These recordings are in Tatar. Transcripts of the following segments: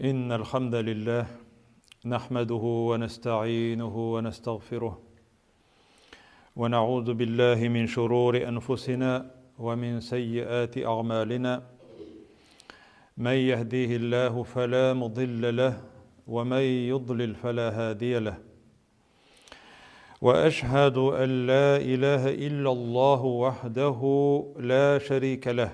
إن الحمد لله نحمده ونستعينه ونستغفره ونعوذ بالله من شرور أنفسنا ومن سيئات أعمالنا من يهديه الله فلا مضل له ومن يضلل فلا هادي له وأشهد أن لا إله إلا الله وحده لا شريك له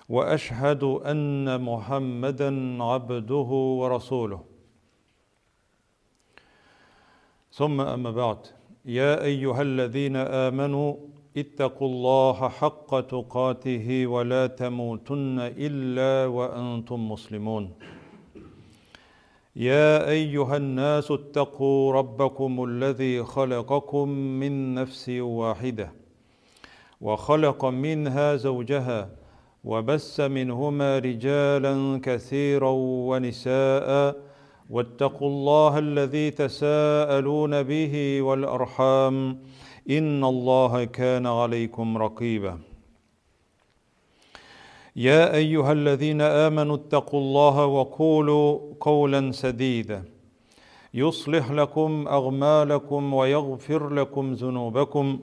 وأشهد أن محمدا عبده ورسوله ثم أما بعد يا أيها الذين آمنوا اتقوا الله حق تقاته ولا تموتن إلا وأنتم مسلمون يا أيها الناس اتقوا ربكم الذي خلقكم من نفس واحدة وخلق منها زوجها وبس منهما رجالا كثيرا ونساء واتقوا الله الذي تساءلون به والأرحام إن الله كان عليكم رقيبا يا أيها الذين آمنوا اتقوا الله وقولوا قولا سديدا يصلح لكم أغمالكم ويغفر لكم ذنوبكم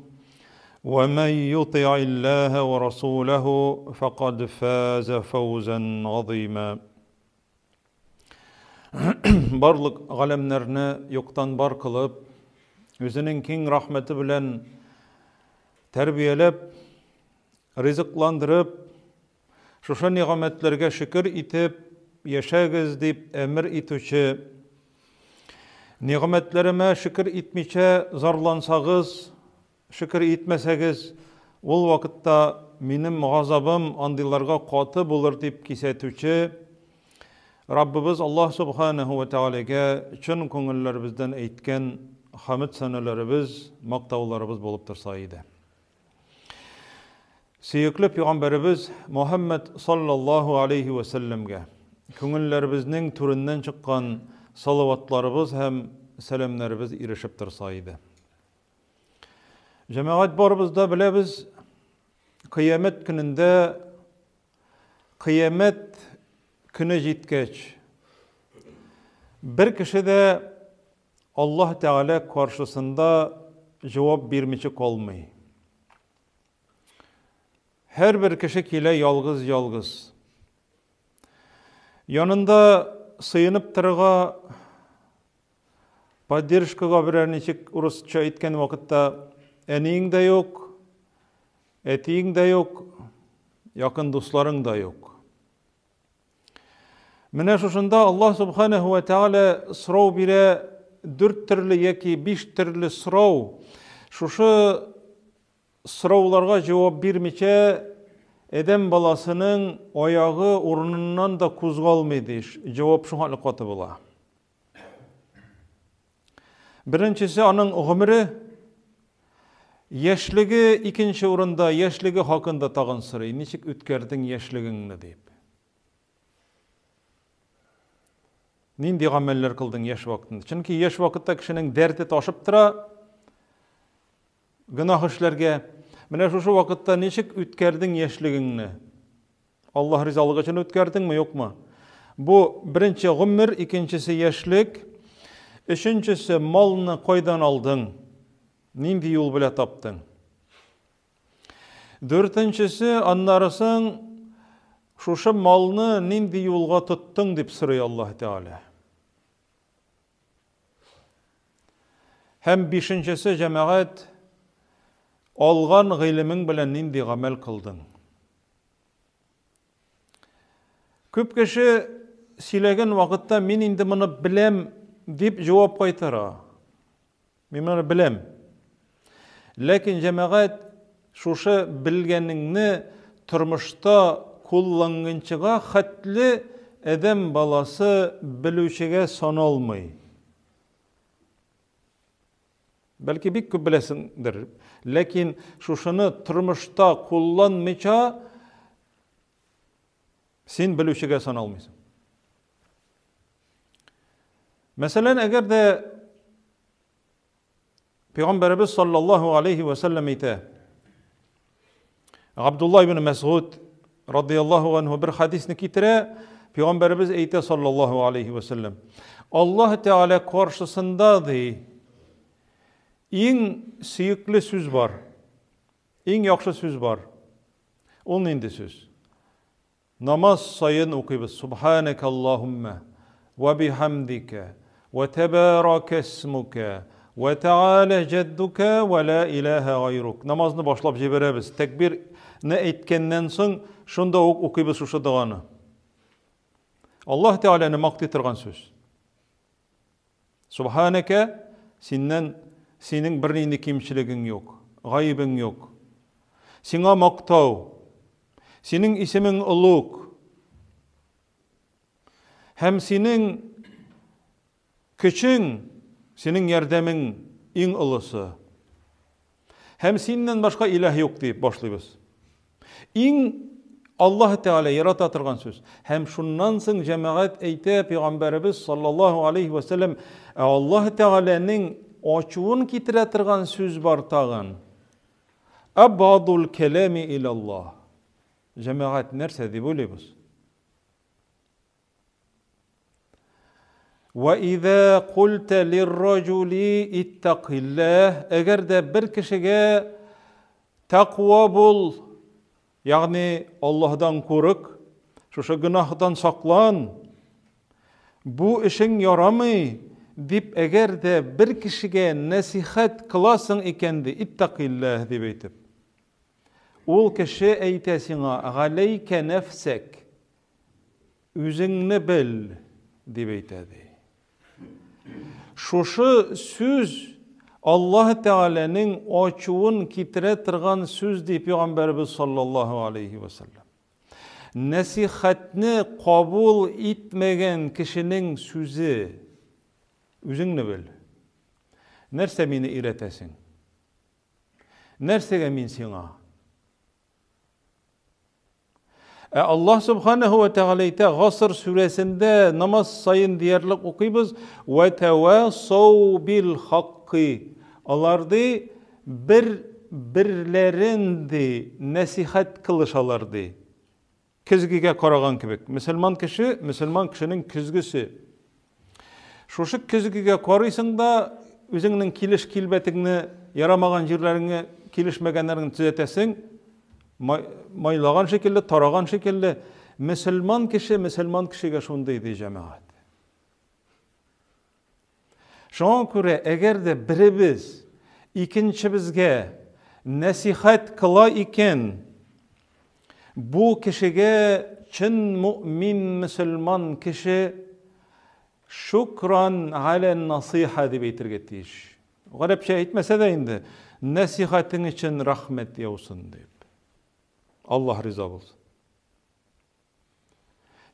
ومن يطع الله ورسوله فقد فاز فوزا عظيما Барлык галәмнәрне юктан бар кылып, үзенең киң рәхмәте белән тәрбияләп, ризыкландырып, шушы нигъмәтләргә шөкер итеп яшәгез дип әмер итүче, нигъмәтләремә шөкер итмичә зарлансагыз, шөкер итмәсәгез, ул вакытта минем газабым андыйларга каты булыр дип кисәтүче Раббыбыз Аллаһ Субханаһу ва Тәгаләгә чын күңелләребездән әйткән хәмд сәнәләребез, мактауларыбыз булып торса иде. Сөекле пәйгамбәребез Мухаммад саллаллаһу алейхи ва сәлләмгә күңелләребезнең түреннән чыккан салаватларыбыз һәм сәламнәребез ирешеп торса иде. Җәмәгать барыбыз да беләбез, кыямәт көнендә кыямәт көне җиткәч, бер кеше дә Аллаһ Тәгалә каршысында җавап бирмичә калмый. Һәрбер кеше килә ялгыз-ялгыз. Янында сыенып торырга Поддержкага берәр ничек урысча әйткән вакытта әниең дә юк, әтиең дә юк, якын дусларың да юк. Менә шушында Аллаһ Субханаһу ва Тааля сорау бирә, дүрт төрле яки биш төрле сорау. Шушы сорауларга җавап бирмичә, адәм баласының аягы урыныннан да кузгалмый ди. Җавап шуңа каты була. Беренчесе аның гомере, яшьлеге икенче урында, яшьлеге хакында тагын сорый, ничек үткәрдең яшьлегеңне дип. Нинди гамәлләр кылдың яшь вакытында? Чөнки яшь вакытта кешенең дәрте ташып тора, гөнаһ эшләргә. Менә шушы вакытта ничек үткәрдең яшьлегеңне? Аллаһ ризалыгы өчен үткәрдеңме, юкмы? Бу беренче гомер, икенчесе яшьлек, өченчесе малны кайдан алдың? Нинди юл белән таптың? Дүртенчесе, аннары соң шушы малны нинди юлга тоттың дип сорый Аллаһ Тәгалә. Һәм бишенчесе, җәмәгать, алган гыйлемең белән нинди гамәл кылдың? Күп кеше сөйләгән вакытта мин инде моны беләм дип җавап кайтара. Мин моны беләм. Ләкин җәмәгать шушы белгәнеңне тормышта кулланганчыга хәтле адәм баласы белүчегә саналмый. Бәлки бик күп беләсеңдер, ләкин шушыны тормышта кулланмыйча син белүчегә саналмыйсың. Мәсәлән, әгәр дә Пәйгамбәребез саллаллаһу алейхи ва сәлләм әйтә, Габдулла ибн Мәсгуд радияллаһу анһу бер хадисне китерә Пәйгамбәребез әйтә саллаллаһу алейхи ва сәлләм. Аллаһ Тәгалә каршысында ди, иң сөекле сүз бар. Иң яхшы сүз бар. Ул нинди сүз? Намаз саен укыйбыз. Субханaka Аллаһумма ва бихамдика ва табарака исмука ва таала җаддука ва ла илаһа гайрук. Намазны башлап җибәрәбез. Тәкбирне әйткәннән соң шунда ук укыйбыз шушы доганы. Аллаһ Тәгаләне мактый торган сүз. Субханәкә, синнән синең бернинди кимчелегең юк, гаебең юк. Сиңа мактау. Синең исемең олуг. Һәм синең көчең, синең ярдәмең иң олысы. Һәм синнән башка илаһ юк дип башлыйбыз. Иң Аллаһ Тәгалә ярата торган сүз. Һәм шуннан соң җәмәгать әйтә пәйгамбәребез саллаллаһу алейхи ва сәлләм, ә Аллаһ Тәгаләнең ачуын китерә торган сүз бар тагын. Абадул кәлами илаллаһ. Җәмәгать нәрсә дип уйлыйбыз? Вә изә култә лирраҗули иттакилләһ, әгәр дә бер кешегә тәкъва бул, ягъни Аллаһдан курык, шушы гөнаһдан саклан, бу эшең ярамый, дип әгәр дә бер кешегә нәсихәт кыласың икән ди, иттакилләһ дип әйтеп. Ул кеше әйтә сиңа, галәйкә нәфсәк, Үзеңне бел, дип әйтә ди. Шушы сүз Аллаһ Тәгаләнең ачуын китерә торган сүз ди пәйгамбәребез саллаллаһу алейхи ва саллям. Нәсихәтне кабул итмәгән кешенең сүзе үзеңне бел. Нәрсә мине өйрәтәсең? Нәрсәгә мин сиңа? Ә Аллаһ Субханаһу ва Тәгалә әйтә, Гаср сүрәсендә намаз саен диярлек укыйбыз, «Ва тавасау бил хакки». Алар ди бер берләрен ди нәсихәт кылышалар ди. Көзгегә караган кебек. Мөселман кеше, мөселман кешенең көзгесе. Шушы көзгегә карыйсың да, үзеңнең килеш килбәтеңне, ярамаган җирләреңне, килешмәгәннәреңне төзәтәсең, майлаган шикелле, тараган шикелле. Мөселман кеше мөселман кешегә шундый ди җәмәгать. Шуңа күрә, әгәр дә беребез икенчебезгә нәсихәт кыла икән, бу кешегә чын мөэмин мөселман кеше шукран галә насыйха дип әйтергә тиеш. Гарәпчә әйтмәсә дә инде, нәсихәтең өчен рәхмәт яусын дип. Аллаһ риза булсын.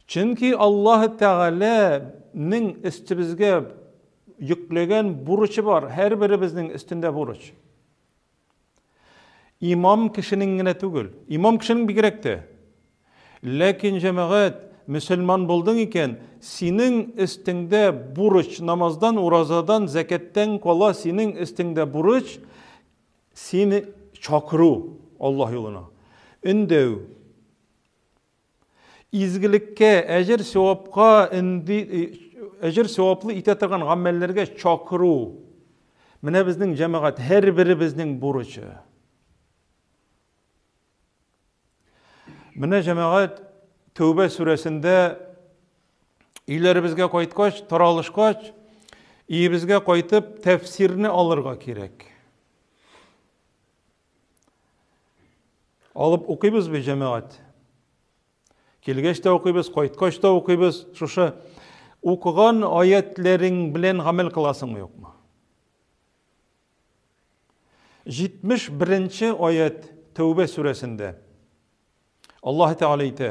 Чөнки Аллаһ Тәгаләнең өстебезгә йөкләгән бурычы бар, һәрберебезнең өстендә бурыч. Имам кешенең генә түгел, имам кешенең бигрәк тә. Ләкин җәмәгать, мөселман булдың икән, синең өстеңдә бурыч, намаздан, уразадан, зәкәттән кала синең өстеңдә бурыч, сине чакыру Аллаһ юлына, өндәү. Изгелеккә, әҗер савапка инди әҗер саваплы итә торган гамәлләргә чакыру. Менә безнең җәмәгать һәрберебезнең бурычы. Менә җәмәгать Тәүбә сүрәсендә өйләребезгә кайткач, таралышкач, өебезгә кайтып тәфсирне алырга кирәк. Алып укыйбыз бит, җәмәгать. Килгәч тә укыйбыз, кайткач та укыйбыз. Шушы укыган аятләрең белән гамәл кыласыңмы, юкмы? 71 аят Тәүбә сүрәсендә. Аллаһ Тәгалә әйтә: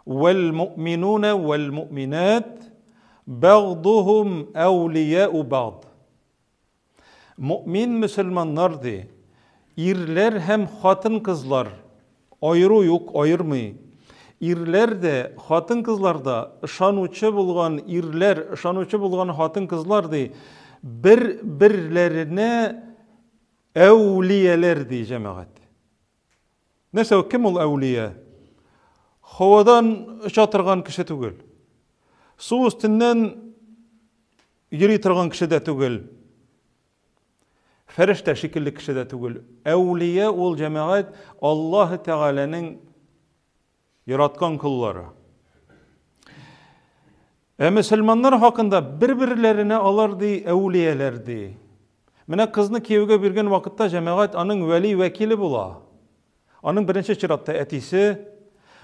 "Вәл муъминуна вәл муъминат бәгъдухум әүлияу бәгъд." Мөэмин мөселманнар, ди, ирләр һәм хатын-кызлар, аеру юк, аермый. Ирләр дә, хатын-кызлар да, ышанучы булган ирләр, ышанучы булган хатын-кызлар, ди, бер-берләренә әүлияләр, ди, җәмәгать. Нәрсә ул, кем ул әүлия? Һавадан оча торган кеше түгел. Су өстеннән йөри торган кеше дә түгел. Фәрештә шикелле кеше дә түгел. Әүлия ул җәмәгать Аллаһ Тәгаләнең яраткан коллары. Ә мөселманнар хакында бер-берләренә алар ди әүлияләр ди. Менә кызны кияүгә биргән вакытта җәмәгать аның вәли вәкиле була. Аның беренче чиратта әтисе,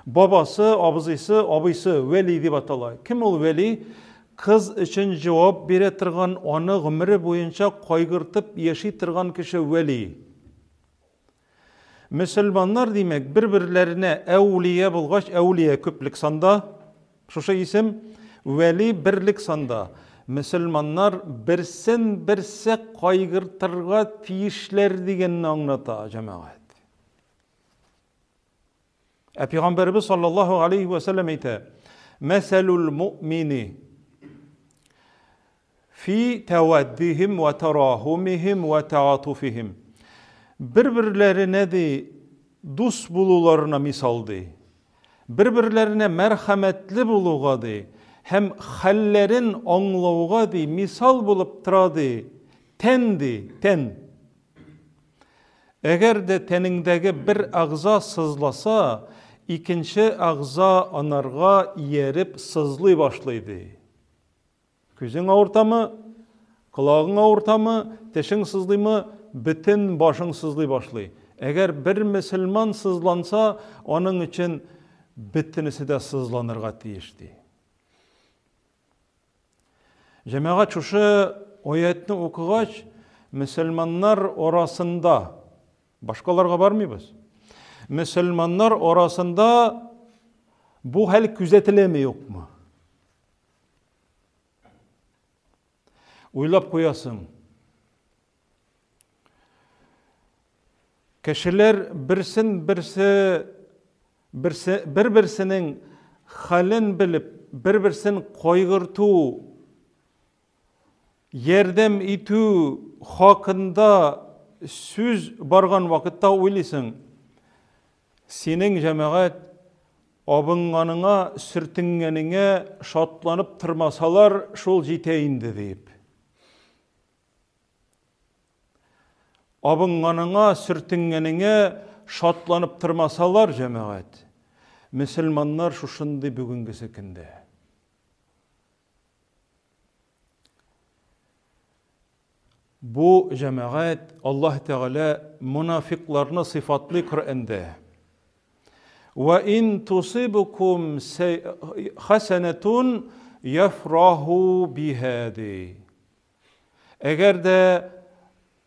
бабасы, абзыйсы, абыйсы вәли дип атала. Кем ул вәли? Кыз өчен җавап бирә торган, аны гомере буенча кайгыртып яши торган кеше вәли. Мөселманнар, димәк, бер-берләренә әүлия булгач, әүлия күплек санда, шушы исем, вәли берлек санда. Мөселманнар берсен-берсе кайгыртырга тиешләр дигәнне аңлата, җәмәгать. Ә пәйгамбәребез саллаллаһу алейхи ва сәлләм әйтә: "Мәсәлул муъмини фи таваддихим ва тарахумихим ва таатуфихим". Бер-берләренә ди дус булуларына мисал ди. Бер-берләренә мәрхәмәтле булуга ди һәм хәлләрен аңлауга ди мисал булып тора ди. Тән ди, тән. Әгәр дә тәнеңдәге бер әгъза сызласа, икенче әгъза анарга ияреп сызлый башлый, ди. Күзең авыртамы, колагың авыртамы, тешең сызлыймы, бөтен башың сызлый башлый. Әгәр бер мөселман сызланса, аның өчен бөтенесе дә сызланырга тиеш, ди. Җәмәгать шушы аятны укыгач, мөселманнар арасында, башкаларга бармыйбыз, мөселманнар арасында бу хәл күзәтеләме юкмы? Уйлап куясың. Кешеләр берсен берсе берсе бер-берсенең хәлен белеп, бер-берсен кайгырту, ярдәм итү хакында сүз барган вакытта уйлыйсың, синең җәмәгать абынганыңа, сөртенгәнеңә шатланып тормасалар, шул җитә инде дип. Абынганыңа, сөртенгәнеңә шатланып тормасалар, җәмәгать, мөселманнар шушындый бүгенгесе көндә. Бу җәмәгать Аллаһ Тәгалә монафикларны сыйфатлый Коръәндә. Ва ин тусибукум хасанатун яфраху биха ди. Әгәр дә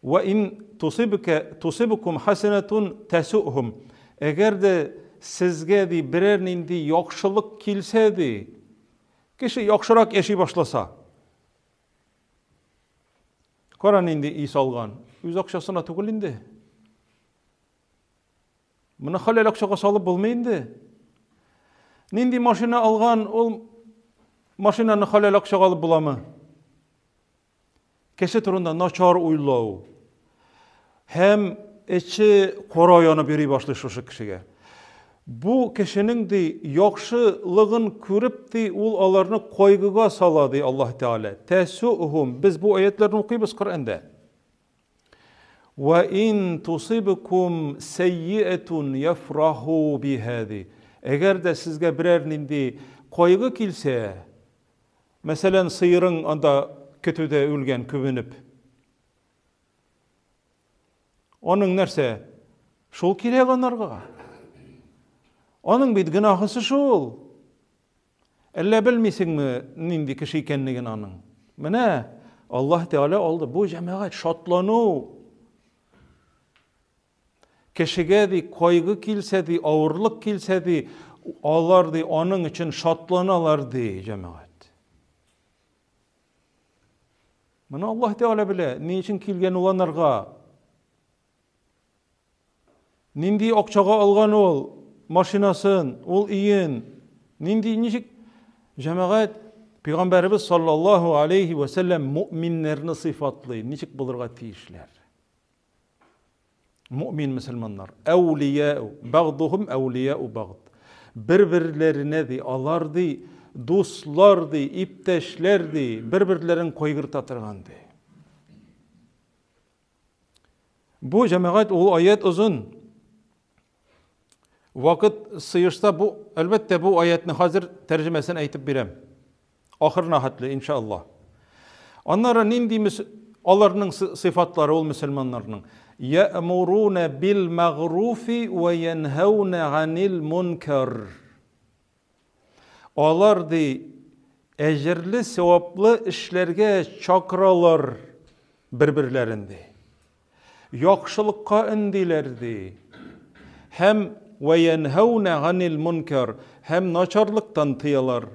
вә ин тусибка тусибукум хасанатун тасухум. Әгәр дә сезгә ди берәр нинди яхшылык килсә ди, кеше яхшырак яши башласа. Кара нинди өй салган. Үз акчасына түгел инде. Моны хәләл акчага салып булмый инде. Нинди машина алган, ул машинаны хәләл акчага алып буламы? Кеше турында начар уйлау. Һәм эче кара янып йөри башлый шушы кешегә. Бу кешенең ди яхшылыгын күреп ди ул аларны кайгыга сала ди Аллаһ Тәгалә. Тәсуһум. Без бу аятларны укыйбыз Коръәндә. Вә ин тусибкум сәйиәтун яфраху биһа ди. Әгәр дә сезгә берәр нинди кайгы килсә, мәсәлән, сыерың анда көтүдә үлгән күбенеп. Аның нәрсә? Шул кирәк анарга. Аның бит гөнаһысы шул. Әллә белмисеңме, нинди кеше икәнлеген аның? Менә Аллаһ Тәгалә алды. Бу җәмәгать шатлану. Кешегә ди кайгы килсә ди, авырлык килсә ди, алар ди аның өчен шатланалар ди җәмәгать. Моны Аллаһ Тәгалә белә, ни өчен килгән ул анарга. Нинди акчага алган ул машинасын, ул өен? Нинди ничек җәмәгать Пәйгамбәребез саллаллаһу алейхи ва сәлләм мөэминнәрне сыйфатлый, ничек булырга тиешләр? Мөэмин мөселманнар, әүлия, багдухум әүлия багд. Бер-берләренә ди, алар ди, дуслар ди, иптәшләр ди, бер-берләрен кайгырта торган ди. Бу җәмәгать ул аят озын. Вакыт сыешса, бу, әлбәттә, бу аятны хәзер тәрҗемәсен әйтеп бирәм. Ахырына хәтле, иншаллаһ. Аннары нинди аларның сыйфатлары ул мөселманнарның? Я'муруна бил мәгъруфи ва янһауна анил мункар. Алар ди әҗерле саваплы эшләргә чакыралар бер-берләрен ди. Яхшылыкка өндиләр ди. Һәм вә янһауна ганил мункар һәм начарлыктан тыялар.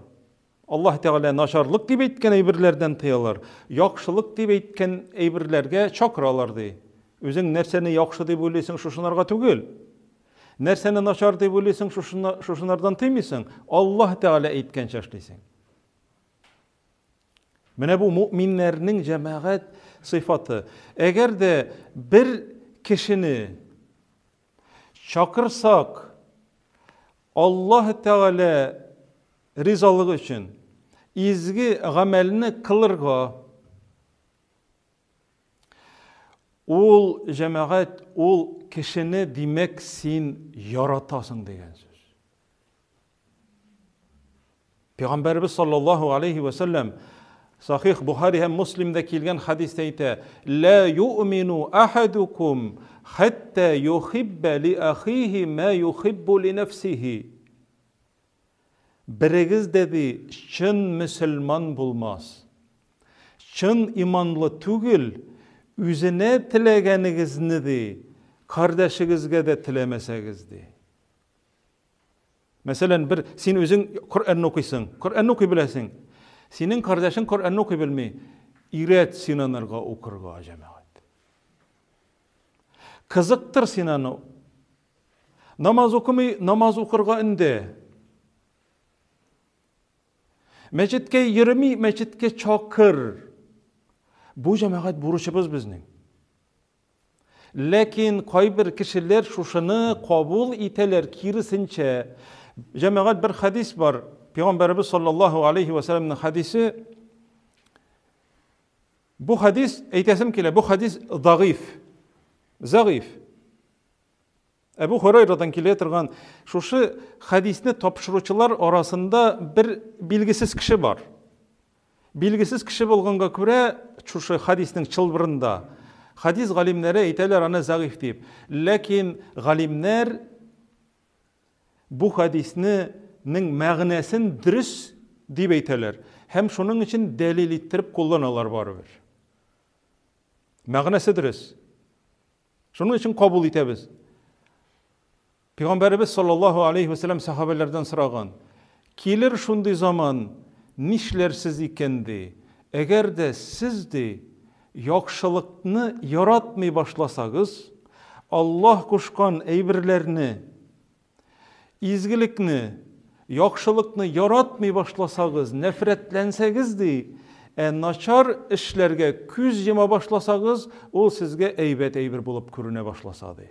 Аллаһ Тәгалә начарлык дип әйткән әйберләрдән тыялар, яхшылык дип әйткән әйберләргә чакыралар ди. Үзең нәрсәне яхшы дип уйлыйсың, шушынарга түгел. Нәрсәне начар дип уйлыйсың, шушынардан тыймыйсың. Аллаһ Тәгалә әйткәнчә эшлисең. Менә бу мөэминнәрнең җәмәгать сыйфаты. Әгәр дә бер кешене чакырсак, Аллаһ Тәгалә ризалыгы өчен изге гамәлне кылырга, ул җәмәгать, ул кешене, димәк, син яратасың дигән сүз. Пәйгамбәребез саллаллаһу алейхи ва сәлләм Сахих Бухари һәм Муслимдә килгән хәдистә әйтә: "Ла юъмину ахадукум хатта юхибба ли ахихи ма юхиббу ли нафсихи." Берегез дә ди чын мөселман булмас. Чын иманлы түгел, үзенә теләгәнегезне ди, кардәшегезгә дә теләмәсәгез ди. Мәсәлән, бер син үзең Коръәнне укыйсың, Коръәнне укый беләсең. Синең кардәшең Коръәнне укый белми. Өйрәт син анарга укырга, җәмәгать. Кызыктыр син аны. Намаз укымый, намаз укырга инде. Мәчеткә йөрми, мәчеткә чакыр. Бу җәмәгать бурычыбыз безнең. Ләкин кайбер кешеләр шушыны кабул итәләр киресенчә. Җәмәгать бер хәдис бар. Пәйгамбәребез саллаллаһу алейхи ва сәлламның хәдисе. Бу хәдис, әйтәсем килә, бу хәдис загыйф. Загыйф. Әбу Хурайрадан килә торган шушы хәдисне тапшыручылар арасында бер билгесез кеше бар. Билгесез кеше булганга күрә, шушы хәдиснең чылбырында хәдис галимнәре әйтәләр аны зәгыйф дип. Ләкин галимнәр бу хәдисне нең мәгънәсен дөрес дип әйтәләр һәм шуның өчен дәлил иттереп кулланалар барыбер. Мәгънәсе дөрес. Шуның өчен кабул итәбез. Пәйгамбәребез саллаллаһу алейхи вәсәләм сахабәләрдән сораган: "Килер шундый заман, нишләрсез икән ди? Әгәр дә сез ди яхшылыкны яратмый башласагыз, Аллаһ кушкан әйберләрне Изгелекне, яхшылыкны яратмый башласагыз, нәфрәтләнсәгез, ди, ә начар эшләргә күз йома башласагыз, ул сезгә әйбәт әйбер булып күренә башласа, ди.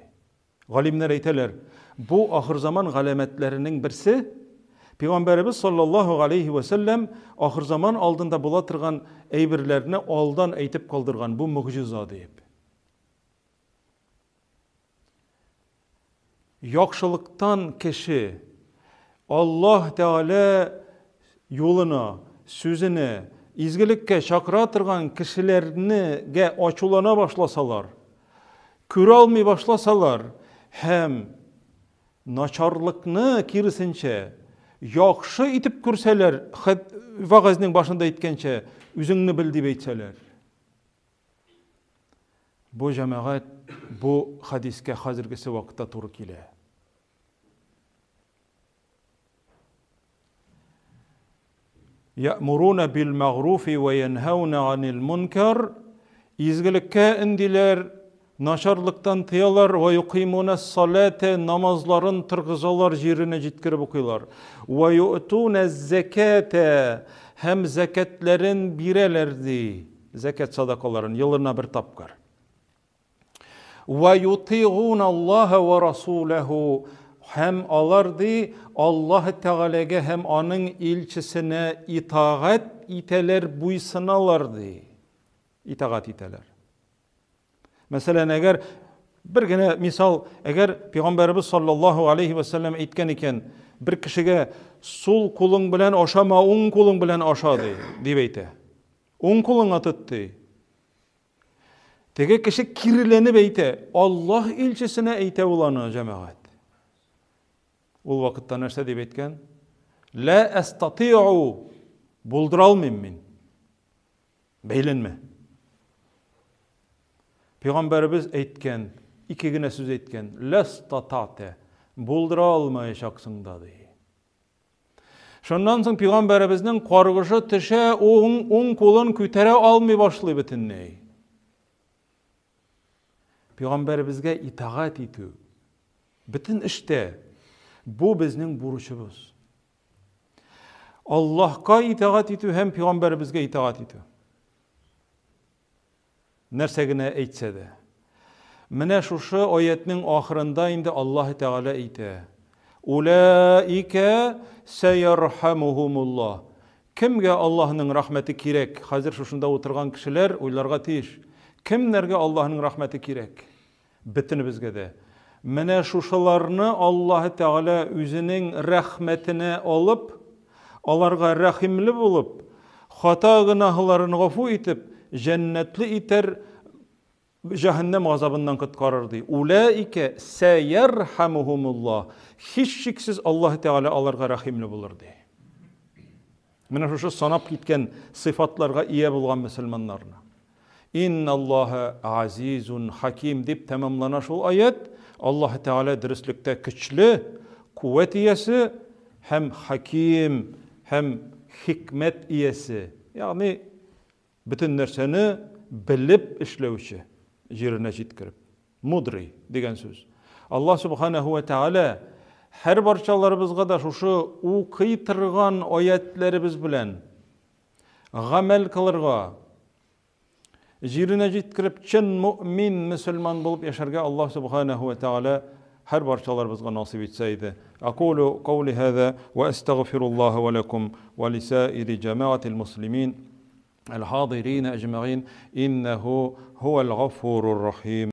Галимнәр әйтәләр, бу ахырзаман галәмәтләренең берсе, Пәйгамбәребез саллаллаһу галәйһи вә сәлләм ахырзаман алдында була торган әйберләрне алдан әйтеп калдырган, бу могҗиза диеп. Яхшылыктан кеше Аллаһ Тәгалә юлына, сүзенә, изгелеккә чакыра торган кешеләрне гә ачулана башласалар, күрә алмый башласалар һәм начарлыкны киресенчә яхшы итеп күрсәләр, вәгазьнең башында әйткәнчә, үзеңне бел дип әйтсәләр. Бу җәмәгать бу хәдискә хәзергесе вакытта туры килә. Я'муруна бил мәгъруфи ва янһауна анил мункар изгелеккә өндиләр, начарлыктан тыялар, ва юкыймуна салата намазларын торгызалар, җиренә җиткереп укыйлар. Ва ю'туна заката һәм зәкәтләрен бирәләр ди. Зәкят садакаларын елына бер тапкыр. Ва ютигун Аллаһа ва расулаху. Һәм алар, ди, Аллаһ Тәгаләгә һәм аның илчесенә итагать итәләр, буйсыналар, ди. Итагать итәләр. Мәсәлән, әгәр бер генә мисал, әгәр пәйгамбәребез саллаллаһу алейхи ва сәлләм әйткән икән, бер кешегә сул кулың белән ашама, уң кулың белән аша, ди, дип әйтә. Уң кулыңа тот, ди. Теге кеше киреләнеп әйтә, Аллаһ илчесенә әйтә ул аны, җәмәгать. Ул вакытта нәрсә дип әйткән? Лә әстатиу, булдыра алмыйм мин. Бәйләнмә. Пәйгамбәребез әйткән, ике генә сүз әйткән, ләстатате, булдыра алмаячаксың да, ди. Шуннан соң пәйгамбәребезнең каргышы төшә, уң, уң кулын күтәрә алмый башлый бөтенләй. Пәйгамбәребезгә итагать итү бөтен эштә бу безнең бурычыбыз. Аллаһка итагать итү һәм пәйгамбәребезгә итагать итү. Нәрсә генә әйтсә дә. Менә шушы аятьнең ахырында инде Аллаһ Тәгалә әйтә. Улаика сәярхамухумуллаһ. Кемгә Аллаһның рәхмәте кирәк? Хәзер шушында утырган кешеләр уйларга тиеш. Кемнәргә Аллаһның рәхмәте кирәк? Бөтенебезгә дә. Менә шушыларны Аллаһы Тәгалә үзенең рәхмәтенә алып, аларга рәхимле булып, хата-гөнаһларын гафу итеп, җәннәтле итәр, җәһәннәм газабыннан коткарыр, ди. Уләикә сәярхәмүһүмуллаһ. Һичшиксез Аллаһы Тәгалә аларга рәхимле булыр, ди. Менә шушы санап киткән сыйфатларга ия булган мөселманнарны. Инналлаһа азизун хаким дип тәмамлана шул аят. Аллаһ Тәгалә дөреслектә көчле, куәт иясе һәм хаким һәм хикмәт иясе. Ягъни Бөтен нәрсәне белеп эшләүче, җиренә җиткереп. Мудрый дигән сүз. Аллаһ Субханаһу ва Тәгалә һәр барчаларыбызга да шушы укый торган аятләребез белән гамәл кылырга, җиренә җиткереп чын мөмин мөселман булып яшәргә Аллаһ Субханаһу ва Тәгалә һәр барчаларыбызга насыйп итсә иде. Акулу каули һаза ва астагфируллаһа ва лакум ва лисаири җәмәгатил муслимин. الحاضرين أجمعين إنه هو الغفور الرحيم.